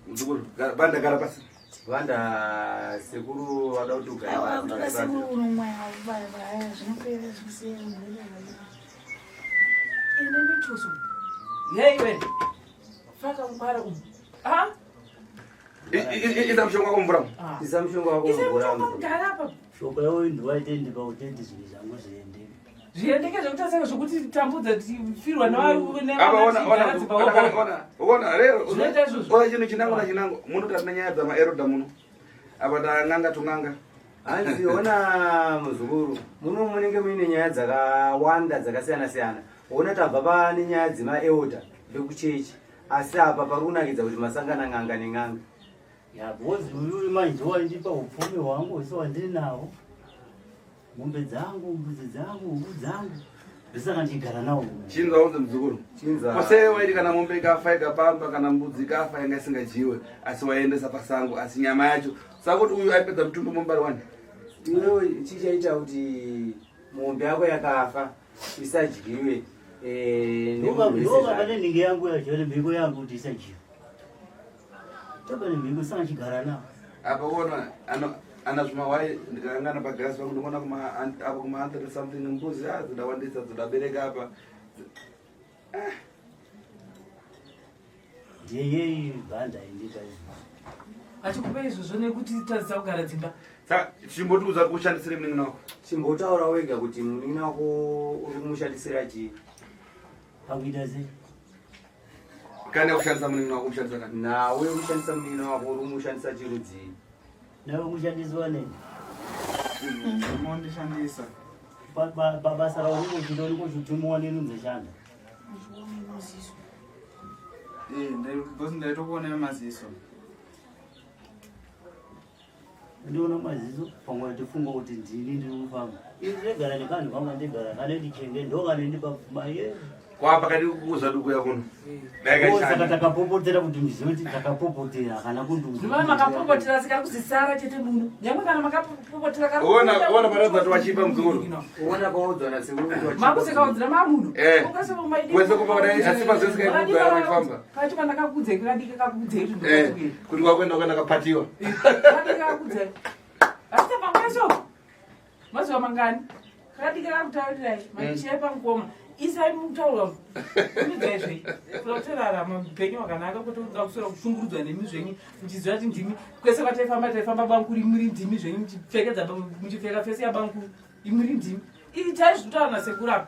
Muzukuru, banda gara pasi. Vanda sekuru vada kuti ugare Aiwa, pasi. kutoda sekuru unomwaya ubaya baya zvinopera zvinosiya Ine mituso. Yei we. Faka mkwara umu. Ah? Isa mushonga wako mvura. Isa mushonga wako Isa mvura. mushonga mugara apa. Shoko yavo ndiwaite ndipa utendi zvinhu zvangu zviende. Zviendeke zvekuti zvekuti tambudza tifirwa Apa ona ona ona ona ona rero. Zvinoita izvozvo. Ona chinhu chinango na chinango. Muno tatina nyaya dzama eroda muno. Apa tanganga tunganga. Hanzi ona muzukuru, muno munenge muine nyaya dzakawanda dzakasiyana siyana. Ona tabva pane nyaya dzemaelder vekuchechi. Asi apa pari kunakidza kuti masangana n'anga nen'anga. Ya because uyu manje waindipa upfumi hwangu hwese wandinawo. Mombe dzangu, mbudzi dzangu, huku dzangu. Ndosaka ndichigara nawo. Chinza unze muzukuru. Chinza. Kose waiti kana mombe ikafa ikapamba kana mbudzi ikafa yanga isingadyiwe asi waiendesa pasango asi nyama yacho. Saka kuti uyu aipedza mutumbi mombe ari wani. Iwewe chichaita kuti mombe yako yakafa isadyiwe eh, nemunhu wese Ndoka zvake. pane nhingi yangu yacho nemhiko yangu kuti isadyiwe. Toba nemhiko saka ndichigara nawo. Apa uona ano ana zvimahwai ndikangana pagirasi pangu ndikuona kuma apo kuma 100 something mbuzi ah dzidawandisa dzidabereka apa. Ndiye bhanda indipa izvo. Achikupa izvozvo nekuti tadzisa kugara dzimba. Saka chimbotiudza kuti kushandisire munin'ina wako. Chimbotaura wega kuti munin'ina wako uri kumushandisira chii? Pakuita sei? Kana kushandisa munin'ina wako kushandisa kani? Nawe kushandisa munin'ina wako uri kumushandisa chirudzii? Nawe kushandiswa nei? Mondishandisa. Pabasa raunenge uchiita unenge uchitumiwa nenunzeshanda. Eh, because ndaitokuona nemaziso. Ndiona maziso pamwe tifunga kuti ndini ndiri kufamba. Ini ndegara nekanhu kangu ndigara kane ndichenge ndokane ndipa pfuma ye. Kwapa kadi kuuza duku yakuno. Oh, Saka takapopotera kuti muzive kuti takapopotera kana kundiudza. Zvimwe makapopotera asi kari kuzisara chete muno. Nyangwe kana makapopotera kari Ona ona paradza kuti wachipa muzukuru. Ona paudzwa nasekuru kuti wachipa. Makuseka mamuno. Eh. Ukase maidi. Kwese kupa kudai asi pazvese kaikudza vachifamba. Pacho pandakakudzai kakadika kakudzai kuti Eh, ndokatuke. kuti kwakuenda kuenda kapatiwa. Kakadika kakudzai. Asi pamweso. Mazuva mangani? Kakadika kakutaurirai. Machiya pangoma. Isai mutaura. Kumidzai zve. Kuda kutorarama upenyu hwakanaka kwete kuda kuswera kushungurudzwa nemi zvenyu muchiziva kuti ndimi kwese kwataifamba taifamba bankuru imuri ndimi zvenyu muchipfekedza muchipfeka fesi yabankuru imuri ndimi. Itai zvinotaura nasekuru apa.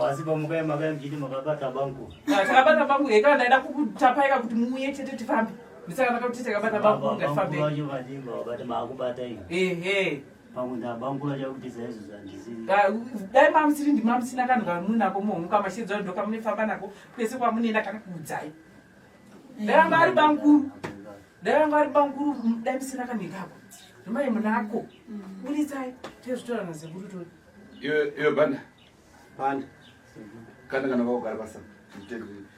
Pasi pamukai makai muchiti makabata bangu. Ah, takabata bangu heka ndaida kukutapaika kuti muuye chete tifambe. Ndisaka ndakakuti takabata bangu ngatifambe. Bangu vacho vadimba vabata makubata iyo. Ehe. Pamwe ndabangura chakuti saizvo zvandisiri. Ah, dai mamusiri ndimamusina kanhu kamunako muhomuka mashedza ndokamunefamba nako kwese kwamunoenda kana kuudzai. Dai vanga vari bamkuru. Dai vanga vari bamkuru dai musina kanhu ikako. Zvimai munako. Buritsai tezvitora nasekuru tori. Iwe iwe banda. Banda. Kanda kana vakugara pasi.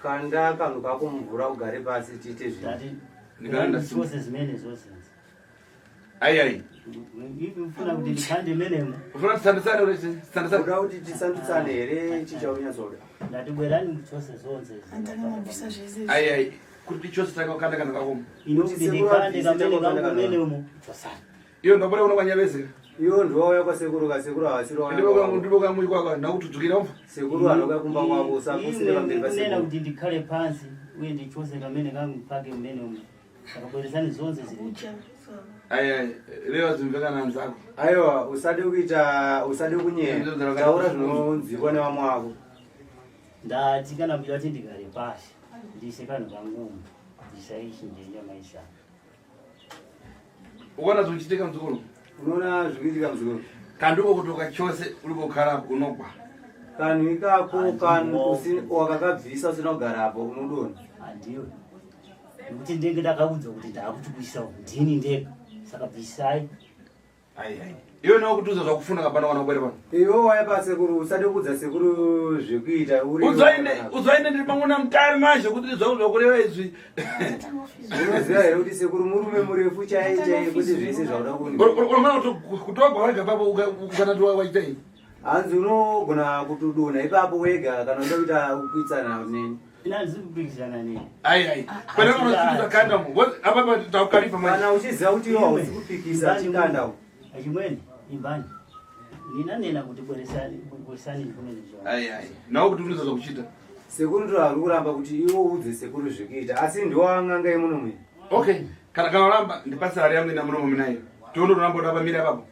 Kanda kanhu kako mumvura ugare pasi tiite zvinhu. Ndikanda zvose zimene zvose. Ai ai. Ufuna kuti ndikande menemo. Ufuna tisandusane uri tisandusane. Uda kuti tisandutsane here chichaunyatsoda. Ndati bwerani chose zonse. Andanga zvese. Ai ai. Kuti chose takakanda kana kako. Inokuti ndikande kamene kangu menemo. Chosana. Iyo ndopora unokwanyavese. Iwo ndiwauya kwasekuru kasekuru havasiri Ndipokamuikwakwa ndakutudzukira umva. Sekuru anoka kumba kwavo usapusire pamberi Kunena pasekuru. kuti ndikhale pansi uye ndichose kamene kangu pake menemo. Saka bweresani zonse ziri. Ai ai reva zimvekana nzako. Aiwa usade kuita usade kunyeya. Taura zvinonzwikwa nevamwe vako. Ndati kana muchida kuti ndigare pasi ndiise kanhu kangu umu ndisaichinje nyamaisa. Ukaona zvichiitika muzukuru. Unoona zvikuitika muzukuru. Kanduko kutoka chose uri kukara unogwa. Kanhu ikako kanhu wakakabvisa usina kugarapo unodonha. Handiwe. Nekuti ndenge ndakaudzwa kuti ndakuti kuisa ndini ndega. Saka bvisai. Ai ai. Iwe nawo kutuza zvakufunda kapano kana kubwera pano. Iwe waya pasekuru usade kuudza sekuru zvekuita uri. Uzoine uzoine ndiri pamwe namutari manje kuti zvangu zvakureva izvi. Unoziva here kuti sekuru murume murefu chaiye chaiye kuti zvese zvauda kuni. Unoona kutogwa wega papo ukana waita iyi. Hanzi unogona kutodonha ipapo wega kana uda kuita kuitsana neni. Ina handisi kupikisana neni. Ai ai. Pana unotuza kanda mu. Apa pa takukalipa manje. Kana uchiziva kuti iwe hausi kupikisa chikanda. Achimwene imbani. Nina nena kuti bweresani bweresani kumene zvangu. Ai ai. Nawo kuti unoza zvakuchita. Sekuru ndo ari kuramba kuti iwe uudze sekuru zvekuita asi ndiwo ang'anga yemuno muno. Okay. Kana kana uramba ndipase hari yangu ina munomo minayo. Tione uramba uramba ipapo.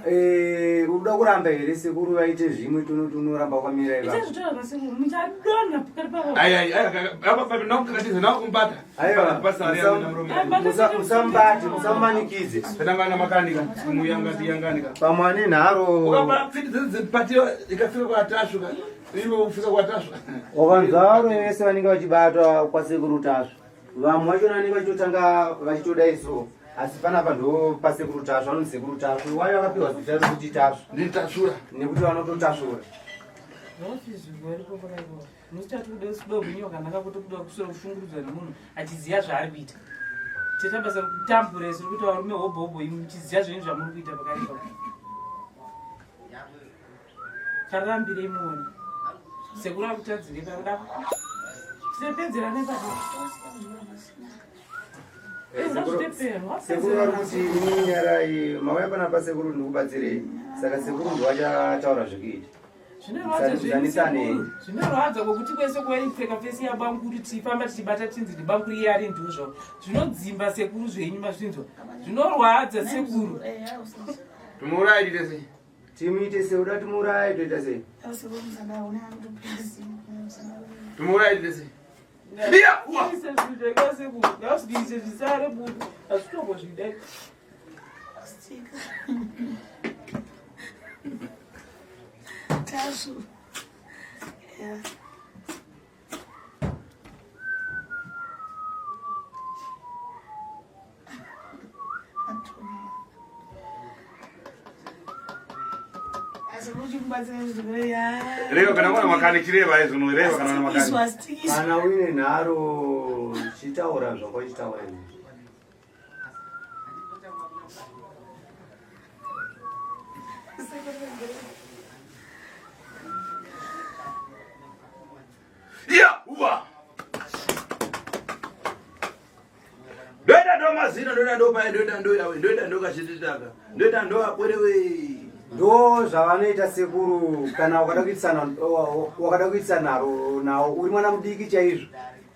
Eh, unoda kuramba here sekuru vaite zvimwe tono unoramba wakamira ipapo. Ichazvitora nasekuru muchadonha pakati pavo. Ai ai ai apa pa ndakukatiza nawo kumbata. Aiwa. Ndipase hari yangu ina munomo. Musambati, musamumanikidze. Tandangana makanika muyanga tiyanganika. Pamwe ane nharo. Ukapa pfiti dzepatiwa ikafika kwatashu ka. Iwe ufika kwatashu. Wakanzwa varume vese vanenge vachibatwa kwasekuru Tasvu. Vamwe vacho vanenge vachitotanga vachitodai so. Asi panapa ndo pasekuru Tasvu, vanonzi sekuru Tasvu. Wayo vakapiwa zita rekuti Tasvu. Nditasvura. Nekuti vanototasvura. Musati kuda kuda upenyu hwakanaka kuti kuda kuswera kushungurudzwa nemunhu achiziva zvaari kuita. Teta basa rekutambura isu rekuti varume hobho hobho imi muchiziva zvenyu zvamuri kuita pakati papo. Karambirei muone. Sekuru akutadzirei pakuda. Tisapedzerane papo. Sekuru vari kuti inini nyarai mauya panapa sekuru ndikubatsirei. Saka sekuru ndo vachataura zvekuita. Zvinorwadza zvenyu Musanisane. sekuru. Zvinorwadza kwokuti kwese kwaipfeka fesi yabamkuru tichifamba tichibata chinzi ndibamkuru iye ari ndizvo. Zvinodzimba sekuru zvenyu mazvinzwa. Zvinorwadza sekuru. Tumuurayi tite sei? Timuite sei uda timuuraye toita sei? Tumuurayi tite sei? Ngazviise zvisare budu. Hazvitombozvidai. Tasvu. Yeah. Reva kana mwana makani chireva izvo reva kana mwana makani. Kana uine nharo chitaura zvako chitaura izvi. Ya uwa. Ndoita ndo mazino ndoita ndo paye ndoita ndo yawe ndoita ndo kachititaka ndoita ndo apwere we. Ndo zvavanoita sekuru kana wakada kuitisana wakada kuitisa nharo nawo uri mwana mudiki chaizvo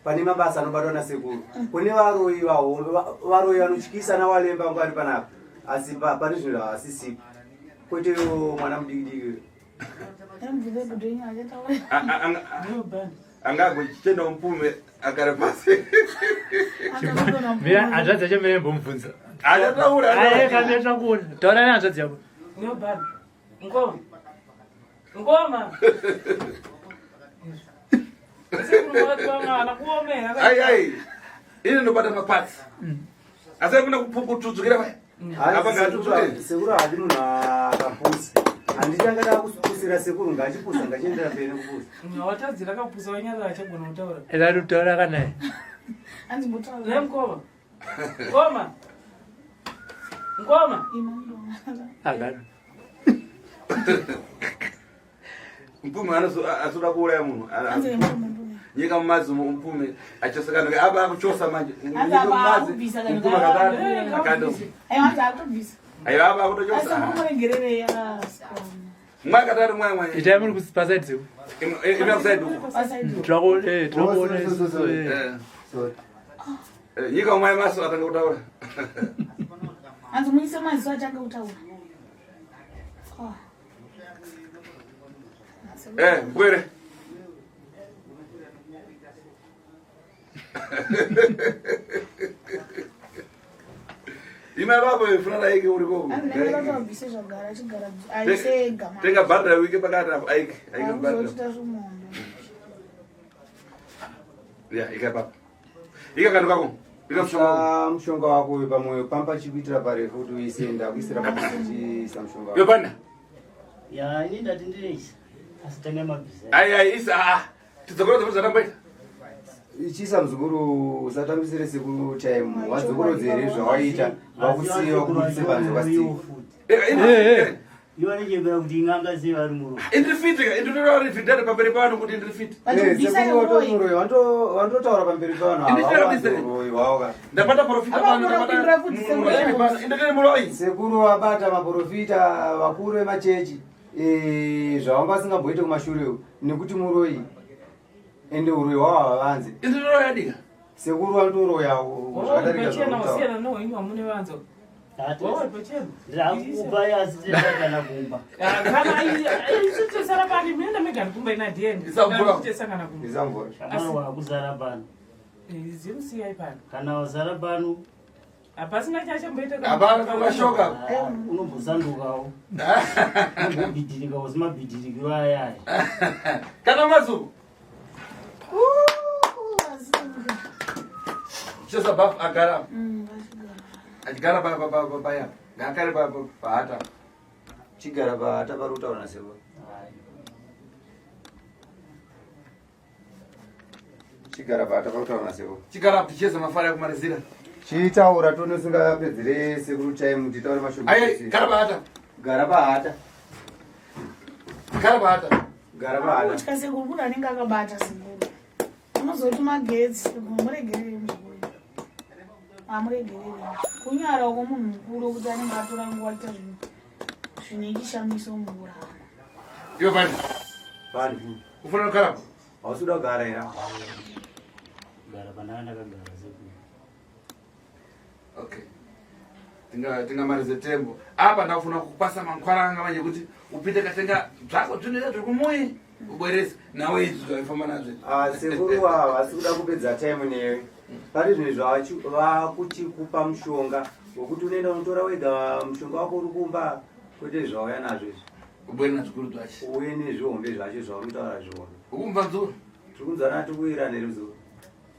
pane mabasa anobatwa nasekuru kune varoyi vahombe varoyi vanotyisa nawalemba vanga vari panapa asi pane zvinhu havasisipo kwete mwana mudiki diki. Anga agochitenda mupume agare pasi. Mira hanzvadzi yacho mira imbomubvunza. Achataura. Aye kamira takuona. Taura nehanzvadzi yako. Ngoma. Ngoma. Ai ai. Ini ndobata mapatsi. Asi akuna kutudzukira paya. Apa ngaatudzukire. Sekuru haadi munhu akapusa. Handiti angada kupusira sekuru ngachipusa ngachiendera mberi nekupusa. Watadzira kapusa wanyarara achagona kutaura. Eda kutaura kanaye. Hanzi mbotaura. Nemkoma. Ngoma. Ngoma. Agara. Mpume anozoda kuuraya munhu. Nyika mumazi mpume achoseka apa akuchosa manje. Nyika mumazi mpume akadaro akando. Aiwa apa akutochosa. Mwa katari mwa mwa. Itai muri kupasaidi seku. Imi kusaidi uko. Tirakuona eh tirakuona isusu eh. Sorry. Nyika umai maso atanga kutaura. Hanzi muise maziso atanga kutaura. Oh. Eh, mbwere. Ima babo ifuna aike uri koko. Hanzi nenge vatobvise zvagara achigara aise ega manje. Tenga bhadha wike pakati apo aike aike bhadha. Akuzochita zvumombe. Ya, ika papa. Ika kanhu kako. Ika mushonga wako. Isa mushonga wako uyu pamwoyo pamba chikuitira parefu kuti uise ndakuisira parefu chiisa mushonga wako. Yo banda. Ya, ini ndati ndireisa. Asi tange mabvisa. Ai ai isa ah. Tidzokora dzokora zvatamboita. Ichiisa muzukuru usatambisire sekuru time wadzokorodze here zvawaita vakusiya vakubudise panze kwastika. Eka Eh, eh. ina. Ivo vanechembera kuti ing'anga sei vari muroyi. Indiri fit ka, indiri fit dare pamberi pano kuti indiri fit. Vachibvisa Sekuru nemuroyi. watori muroyi vanototaura pamberi pavanhu Indiri ava fit. vawanze uroyi hwavo ka. Ndapata profita Apa pano unopindura ndapata. futi sekuru. Pano indiri muroyi. Sekuru vabata maprofita vakuru vemachechi eh, zvavanga vasingamboite kumashure uku nekuti muroyi ende uroyi hwavo havavanze. Indiri muroyi adika. Sekuru vanotoroya Wauri zvakadarika pachena zvavanotara. wasiyana nowenyu wamune vanzo. Wauri pachena. Ndirakupa asi tisakana kumba. Kana isu tesara pani munoenda mega kumba ina diendi. Isa mvura. Tesangana kumba. Isa mvura. Kana wakuzara pano. Zimusiyai pano. Kana wazara pano Hapasina chachamboita Hapana tukashoka. ah, unombosandukawo. Unombobhidhirikawo semabhidhirikiro aya aya. Kana mazuku. Chosa bafu agara. Achigara pa pa pa pa ya. Ngakare pa pa pahata. Chigara pahata pari kutaura nasekuru. Chigara pahata pari kutaura nasekuru. Chigara ticheza mafara kumalizira. Chitaura tone usingapedzere sekuru time titaure mashoko. Aye, gara pahata. Gara pahata. Gara pahata. Gara pahata. Kutya sekuru munhu anenge akabata sekuru. Unozoti magetsi muregerere muzukuru. Amuregerere. Kunyara uko munhu mukuru kuti anenge atora nguva achiita zvinhu zvine chishamiso mukurarama. Iwe bani. Bani. Ufuna kugara. Hausi kuda kugara here? Gara pandanga ndakagara sekuru. Okay. Tinga tingamalize tembo. Apa ndafuna kukupasa mankwara anga manje kuti upite katenga zvako zvinhu zviri kumuyi ubwerese nawe izvi zvaifamba nazvo. Ah, sekuru ava havasi kuda kupedza time newe. Pari zvinhu zvacho vakuchikupa mushonga wekuti unoenda unotora wega mushonga wako uri kumba kwete zvauya nazvo izvi. Ubwere nazvikuru zvacho. Uye nezvihombe zvacho zvauri kutaura zvihombe. Ukumva nzuru. Tiri kunzwana tikuwirana here muzukuru?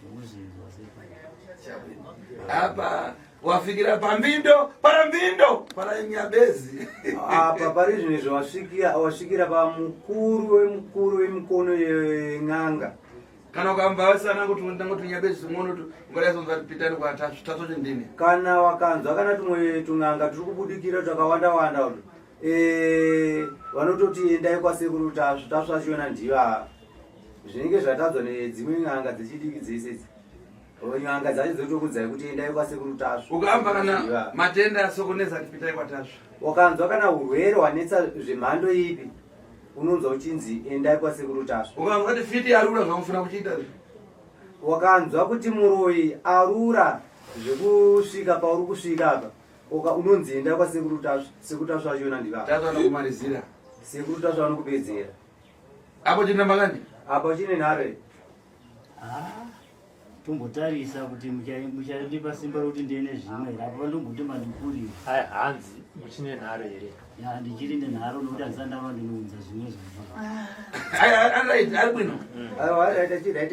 Ndikuzvinzwa sekuru. Apa wafikira pambindo, para mbindo, para nyabezi. Apa pari zvinhu izvi wasvikira wasvikira pamukuru wemukuru wemikono yen'anga. Kana ukamba wasana kuti ndangoti nyabezi ngono tu ungadai pitani kwa tasvu tasvu chindini. Kana wakanzwa kana tumwe tun'anga turi kubudikira twakawanda wanda utu. Eh, vanototi endai kwasekuru tasvu tasvu achiona ndiva. Zvinenge zvatadzwa nedzimwe n'anga dzechidiki dzese idzi. N'anga dzacho dzotokudzai kuti endai kwasekuru tasvu. Ukamba kana Ndiva. matenda asokoneza kuti pitai kwa tasvu. Wakanzwa kana urwere hwanetsa zvemhando ipi unonzwa uchinzi endai kwasekuru tasvu. Ukanzwa kuti fiti yarura zvaunofuna kuchiita. Wakanzwa kuti muroyi arura zvekusvika pauri kusvika apa uka unonzi enda kwasekuru tasvu sekuru tasvu achiona ndiva. Tasvu anokumalizira. Sekuru tasvu anokupedzera. Apo chine makani? Apo chine nhare. Ah, tombotarisa kuti muchandipa simba rokuti ndiene zvimwe here apo pandomboti mandikurira. Hai hanzi muchine nharo here? Ya ndichiri nenharo nokuti handisati ndaona ndinounza zvimwe zvacho. Ari ari bwino. Aiwa right right right.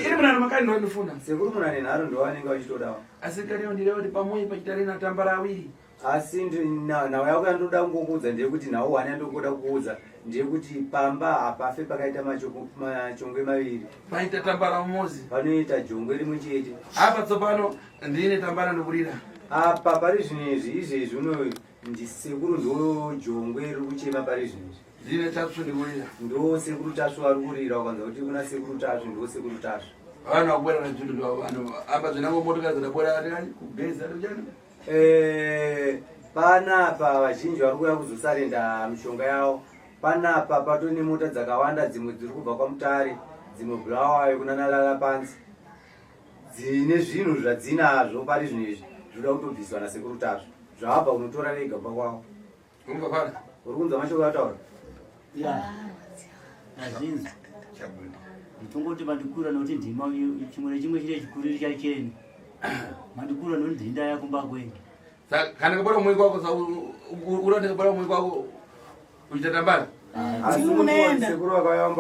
Iri munaro makani ndondifuna. Sekuru muna nenharo ndovanenge vachitodawo. Asi kariyo ndireva kuti pamwe pachitare natambara awiri. Asi nhau yako yandoda kungokuudza ndeyekuti nhau hwani yandongoda kukuudza ndeyekuti pamba hapafe pakaita machongwe maviri. Paita tambara umozi. Panoita jongwe rimwe chete. Apa tsopano ndine tambara ndokurira. Apa pari zvino izvi izvezvi uno ndisekuru ndo jongwe riri kuchema pari zvino izvi. Ndine Tasvu ndikurira. Ndo sekuru Tasvu vari kurira ukanzwa kuti kuna sekuru Tasvu ndo sekuru Tasvu. Vanhu vakubwera nezvinhu zvavo vanhu apa zvinango motokari dzadabwera ati kugeza chani. Eh, panapa vazhinji vari kuuya kuzosarenda mishonga yavo. Panapa patori nemota dzakawanda dzimwe dziri kubva kwaMutare dzimwe Bulawayo kunana Lalapanzi dzine zvinhu zvadzinazvo pari zvino izvi zvinoda kutobviswa nasekuru Tasvu zvavabva kunotora vega kumba kwavo. Uri kunzwa mashoko ataura? Ya. Ndazvinzwa. Nditongoti mandikura nokuti ndima chimwe nechimwe chine chikuriri chacheni. Mandikura nokuti ndinda yakumba kwenyu. Saka kana kabara mumwe kwako sa ura ndikabara mumwe kwako uchiita tambara. Asi sekuru vakauya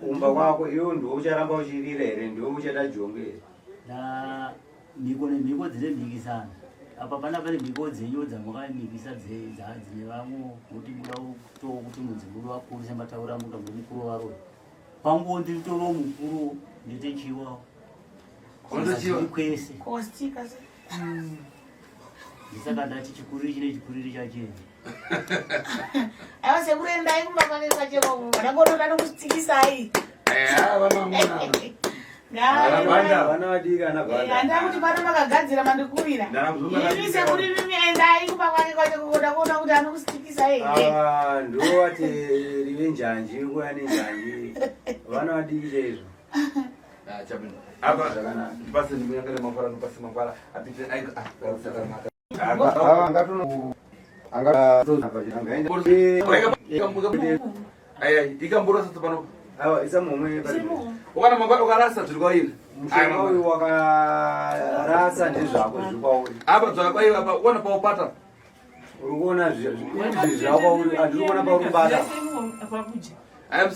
kumba kwako iwe ndiwe ucharamba uchirira here ndiwe uchaita jongwe here? Mhiko nemhiko dzine mhikisano apa pana pane mhiko dzenyu dzamukamikisa dzine vamwe kuti muda kutowo kuti munzi muri vakuru semataura muda muri mukuru varoyi panguwo ndiri toro mukuru ndite chiwawo kwese ndisaka ndati chikuriri chine chikuriri chacheni Aiwa sekuru endai kumba kwake kwacheko vanagododa nokutsikisai. Vana vadiki ana banda. Handina kuti pano makagadzira mandikurira. Imi sekuru imimi endai kumba kwake kwacheko kuda kuona kuti anokusitikisai here. Ava ndovati rive njanji kuya nenjanji. Vana vadiki chaizvo. Apa ndipase ndimuyangane mafara ndipase mafara apite aika ah zvakanaka. Ukarasa zviri kwairi mushonga uyu wakarasa ndezvako zviri kwauri apa zvakaiva apa uona paupata uri kuona izvi zvakwauri andiri kuona pauri kubata I'm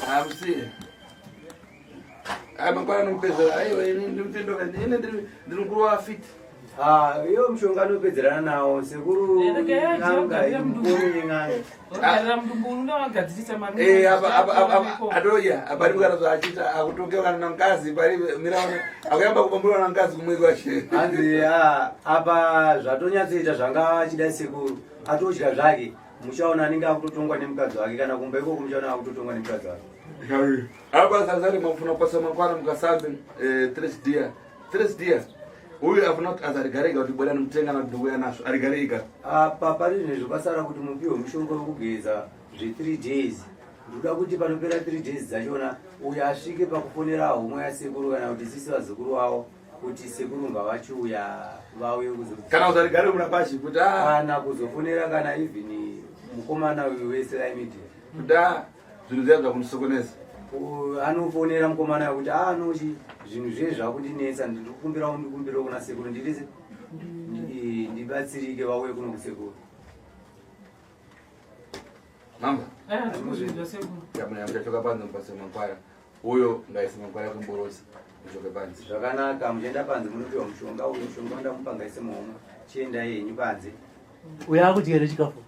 Hamusiye. Mangwana nokupedzera aiwa ini ndimutendo ini ndiri mukuru wa fit. Ah, iyo mushonga anopedzerana nawo sekuru n'anga mukuru yen'anga. Eh, apa apa apa atoya apa ari kana zvaachiita akutonge kana namukadzi pari miraona akuyamba kupambura na mukadzi kumwe kwache. Hanzi ah, apa zvatonyatsoita zvanga achida sekuru atodya zvake. Muchaona anenge akutotongwa nemukadzi wake kana kumba ikoko muchaona akutotongwa nemukadzi wake. Apa sazari mafuna kwasa mangwana mukasambe eh, tres dia. Tres dia. Uyu afuna kuti azarigare ega kuti bwera nimutenga na ndouya nazvo arigare ega. Apa pari zvinhu zvakasara kuti mupiwe mushonga wekugeza zve 3 days. Ndoda kuti panopera 3 days dzachona uyu asvike pakufonera homwe yasekuru kana kuti sisi vazukuru vavo. kuti sekuru ngavachiuya vauye kuzo kana uzarigare muna pashi kuti ah. kana kuzofonera kana even mukomana uyu wese aimidi kuti ah, zvinhu zviya zvakundisokonesa anofonera mukomana uyu kuti anochi ah, zvinhu zviye zvakundinetsa ndikukumbirawo ndikumbirawo kuna sekuru ndirize ndibatsirike vauye kuno kusekuru mamba yamuchachoka panze mupase mangwara uyo ngaise mangwara kumborosa muchoke panze zvakanaka muchienda panze munopiwa mushonga uyo mushonga wandamupa ngaise muhomwe chiendai henyu panze uyo akudya here chikafu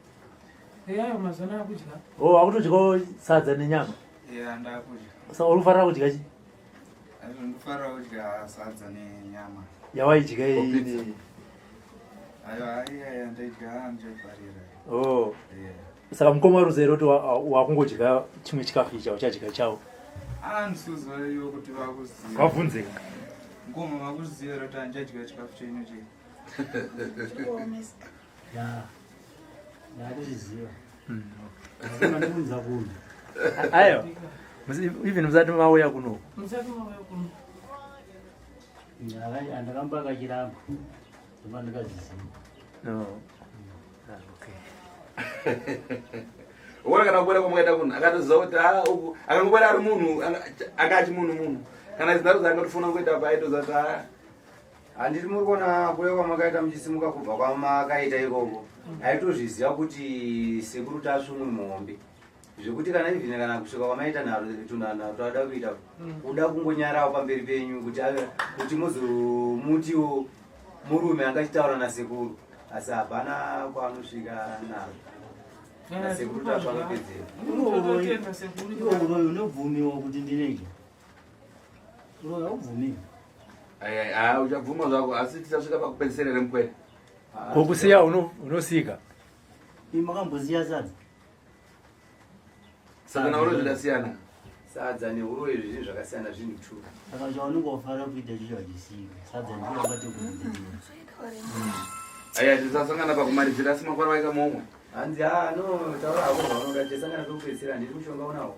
eyayo mazana akudya o oh, akutodyawo sadza nenyama yeah, ndakudya saka uri kufarira kudya chi ndikufarira kudya sadza nenyama yawaidya iyi aiwa iya yandaidya ndichaifarira oh yeah. Saka mukoma ruza here kuti wakungodya chimwe chikafu ichi auchadya chawo? Andisuzoiwo kuti vakuziva. Vabvunze. Mukoma vakuziva here kuti andichadya chikafu chenyu chii? Ya. Ndakuzviziva. Ndakuzviziva kuno. Ayo. Even musati mauya kuno. Musati mauya kuno. Ndakamba kachiramba. Ndobva ndikazviziva. No. Uona kana kubuda kwamakaita kunhu akatoziva kuti a uku akangobuda ari munhu anga achi munhu munhu kana zinharo zvaangatofuna kuita pa aitoziva kuti a Handiti muri kuona kuuya kwamakaita muchisimuka kubva kwamakaita ikoko. Aitozviziva kuti sekuru Tasvu muri muhombe. Zvekuti kana even kana kusvika kwamaita nharo tunhanharo twada kuita kuda kungonyarawo pamberi penyu kuti kuti muzomutiwo murume angachitaura nasekuru asi hapana kwaanosvika naro. Nasekuru Tasvu anopedzera. Iwo uroyi unobvumiwa kuti ndinenge uroyi haubvumiwi. Haa uchabvuma zvako asi tichasvika pakupedzisira here mukwere? Kokusiya unosika. Imi makambosiya sadza? Saka nauro zvidasiyana. Sadza neuroyi zvinhu zvakasiyana zvinhu two. Saka chaunenge wafanira kuita ichocho hachisiki. Sadza ndiyo wakati kudzidzira. Aya tisasangana pakumaridzira asi makwara waika momwe. Hanzi haa no taura hako zvaunoda tichasangana pekupedzisira handiti mushonga unawo.